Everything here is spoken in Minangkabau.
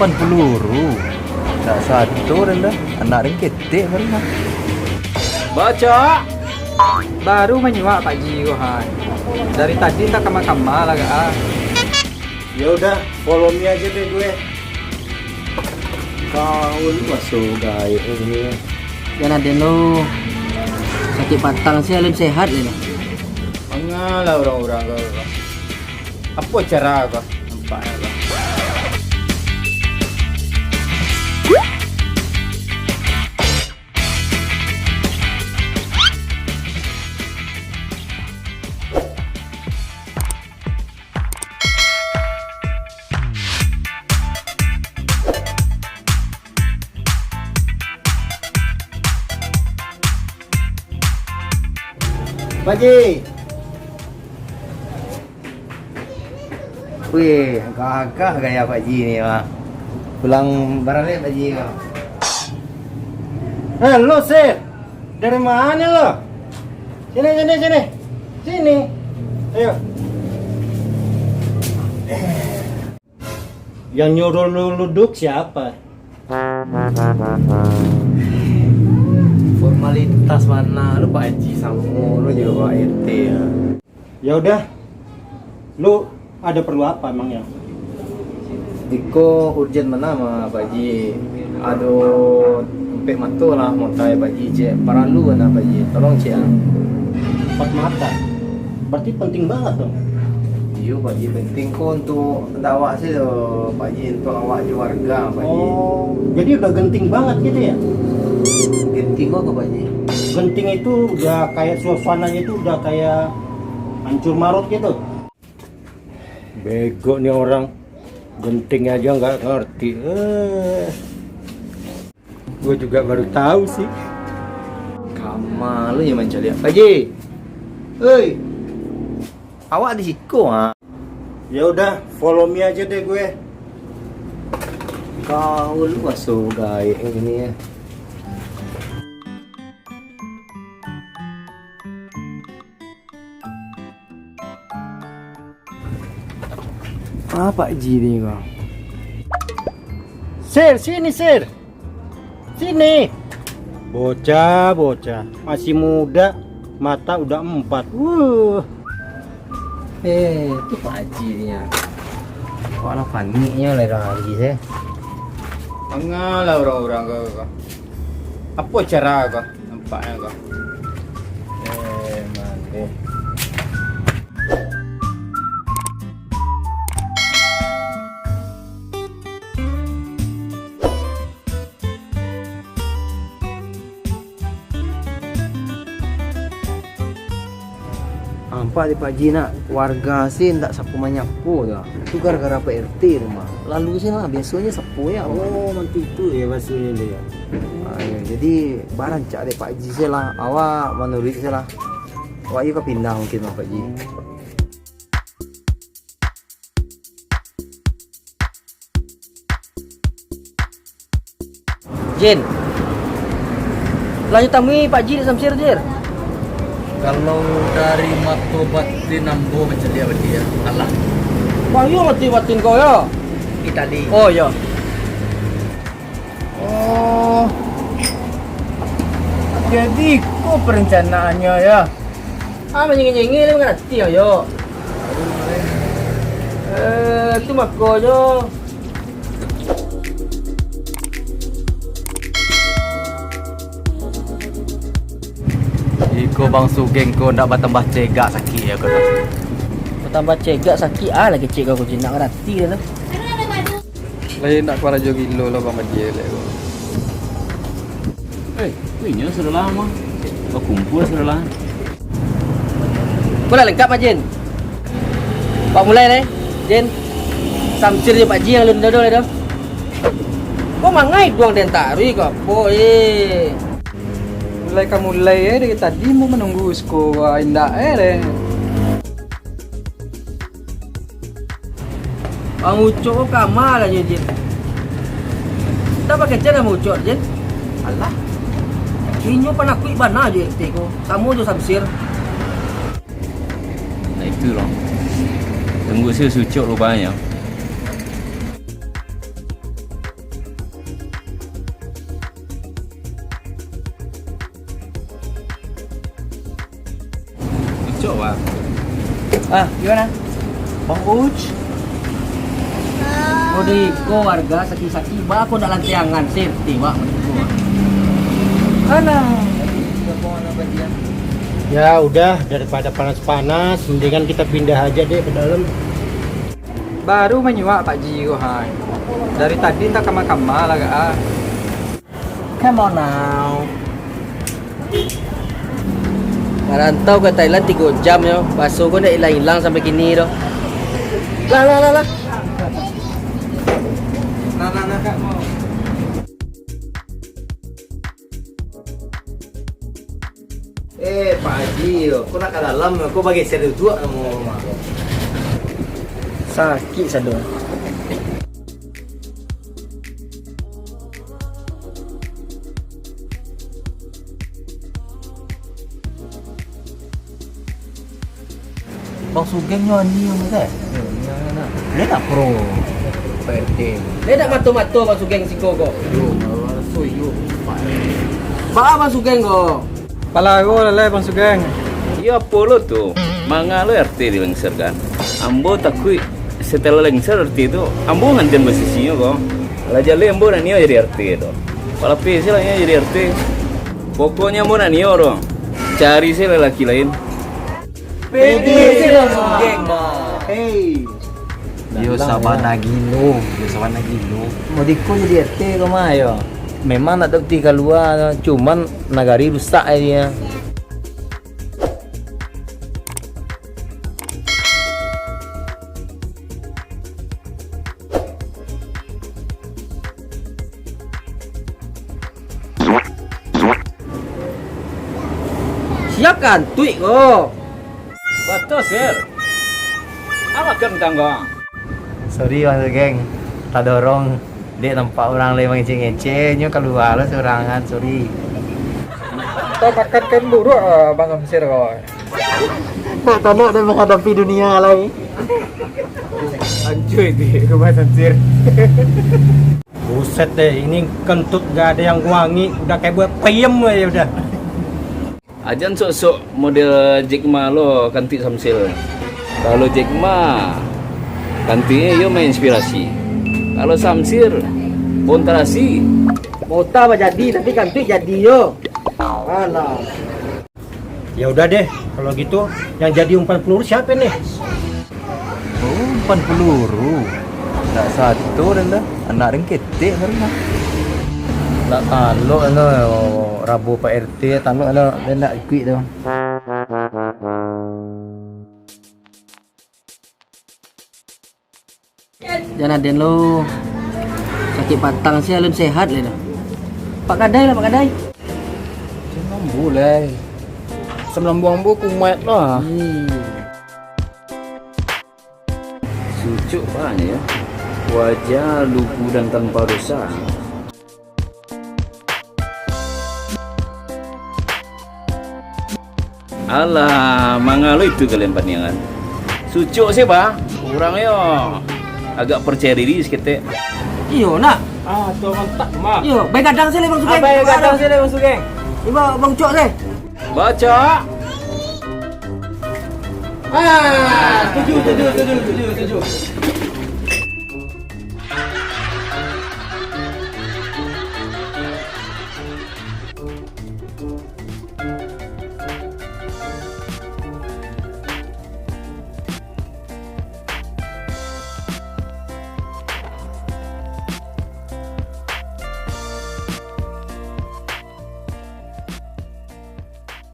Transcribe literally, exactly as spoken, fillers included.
Pan peluru. Tak satu dah lah. Anak ringkih. Tik baru mah. Bocok. Baru manyuak Pak Ji ko, ha. Dari tadi tak kama-kama lah, ah. Ya udah, follow me aja deh gue. Kau lu masuk gaek ini. Jan aden lu sakik patang sih, alun sehat ni. Mangalah urang-urang ko. Apo cara ko? Nampaknyo ko. Pak Ji. Wih, gagah gaya Pak Ji ni, mah. Pulang baralek Pak Ji, mah. Eh, lo, Sir. Dari mana lo? Sini, sini, sini. Sini. Ayo. Yang nyuruh lu duduk siapa? Formalitas bana lu, Pak Haji, samo lu jo Pak R T, ya. Ya udah, lu ada perlu apa emangnya? Iko urgent bana mah, Pak Haji. Ado ampek mato lah, mau tanya Pak Haji, cek. Paralu bana, Pak Haji. Tolong, cek, ah. Empat mata? Berarti penting banget dong. Iyo, Pak Haji, penting ko untuk awak sih, Pak Haji, untuk awak jo warga, Pak Haji. Oh, jadi udah genting banget gitu ya? Genting apa, Pak Haji? Genting itu udah kayak suasananya itu udah kayak hancur marut gitu. Bego nih orang, genting aja nggak ngerti. Eh. Gue juga baru tahu sih. Kama lu yang mancaliak. Pak Ji. Hei. Awak di siko, ha? Ya udah, follow me aja deh gue. Kau lu masuk gaek ini ya. Ah, Pak Ji ni ko. Sir, sini, Sir. Sini. Bocah, bocah. Masih muda, mata udah empat. Wuh. Eh, tu Pak Ji ni, ya. Kok alah paniknyo lah dah hari, eh. Mangalah urang-urang ko, ko. Apo cara ko? Nampaknyo ko. Eh, mantap. Nampak dek Pak Ji nak, warga sih ndak sapo manyapo tu. Itu gara-gara Pak R T tu mah. Lalu sih lah, biasonyo sapo ya. Oh, mantu itu ya bahasonyo tu ya. Ah, ya, jadi barancak dek Pak Ji sih lah. Awak manuruik sih lah. Awak yo ka pindah mungkin mah, Pak Ji. Jin. Lah nyo tamui Pak Ji di Samsir, Jir. Kalau dari mato batin ambo mancaliak baliak, alah. Bang, yo mato batin kau, yo? Itali. Oh, yo. Oh. Jadi, ko perencanaannyo, yo? Ah, manyengeh-nyengeh, lah mangarati, yo. Eh, tu makonyo. Iko Bang Sugeng ko ndak batambah cegak sakik ya ko. Batambah cegak sakik ah, lagi cek kau kucinak rati dah tu. Lain nak karajo gilo lah Bang Haji elek ko. Eh, tu inyo sudah lama. Bakumpul sudah lah. Ko lah lengkap, Mak Jin. Pak mulai lai, Jin. Samsir jo Pak Ji yang alun dodo lai doh. Ko mangai duang den taruih ko apo, eh? Mulai ka mulai, eh, dari tadi mau manunggu siko, wah, indak, eh, deh. Bang Ucok ko kama lah, Jin, Jin. Ndak bakejan Bang Ucok, Jin. Alah. Inyo panakuik bana jo R T ko. Samo jo Samsir. Nah, itu loh. Tunggu si Ucok rupanyo. Cok, Bang. Ah, gimana? Bang Uc? Kode iko warga sakik-sakik, baa kok ndak lantiangan, safety, Wak, menurut gua. Alah. Ya udah, daripada panas-panas, mendingan kita pindah aja deh ke dalam. Baru manyuak Pak Ji ko, hai. Dari tadi entah kama-kama lah, ah. Come on now. Marantau ka Thailand tigo jam yo, baso ko ndak ilang-ilang sampai kini doh. Lah, lah, lah, lah. Lah, lah, lah, Kak, mau. Eh, Pak Haji, ko nak ka dalam, ko bageser duduak namo. Sakik sado. Bang Sugeng nyo ani yang tu. Yo, iyo, iyo, nak. Dia tak pro. P R T. Dia tak mato-mato Bang Sugeng siko ko. Yo, so yo. Baa Bang Sugeng ko? Palago lalai Bang Sugeng. Iyo, apo lo tu? Manga lo R T dilengserkan. Ambo takuik setelah lengser R T tu, ambo ngantian basisinyo ko. Lah jaleh ambo nak nio jadi R T tu. Palapeh se lah nio jadi R T. Pokoknyo ambo nak nio tu. Cari se lalaki lain. Pede se lah Bang Sugeng, Bang. Hei. Yo sabana gilo, yo sabana gilo. Modiko jadi R T ko mah yo. Memang nak dapati kalua, cuman nagari rusak ai dia. Sia kantuik ko. Batua, Sir. Apo kan tangga? Sorry, Bang Sugeng. Tadorong. Dek nampak urang lai mangecek-ngecek, nyo kalua lo sorangan, sorry. Tau pakan kain buruak, ah, Bang Samsir ko. Nak tanak dek manghadapi dunia lai. Anjay, dek, Bang Samsir. Buset deh, ini kentut gak ada yang wangi, udah kayak buah peyem aja udah. Ajan sok-sok model Jack Ma lo kantuik Samsir. Kalau Jack Ma, kantuiknyo iyo mainspirasi. Kalau Samsir, bontarasi. Mota bajadi, tapi kantuik jadi yo. Alah. Ya udah deh, kalau gitu, yang jadi umpan peluru siapa nih? Oh, umpan peluru. Ndak satu den dah. Anak den ketek baru mah. Ndak talok no, rabo Pak R T talok no, den ndak ikuik tu. Jan aden lo. Sakik patang se alun sehat lai dah. Pak Kadai lah, Pak Kadai. Jan ambo lai. Asam lambung ambo kumaik lah. Hmm. Sucuk banyak ya. Wajah lugu dan tanpa dosa. Alah, manga lo itu kalian paniangan. Sucuk se, Bah. Urang yo agak percaya diri saketek. Iyo, nak. Ah, tu mantap, Mak. Iyo, baik gadang se lai, Bang Sugeng. Ah, baik gadang se lai, Bang Sugeng. Ibo, Bang Ucok se. Baco. Ah, setuju, setuju, setuju, setuju, setuju.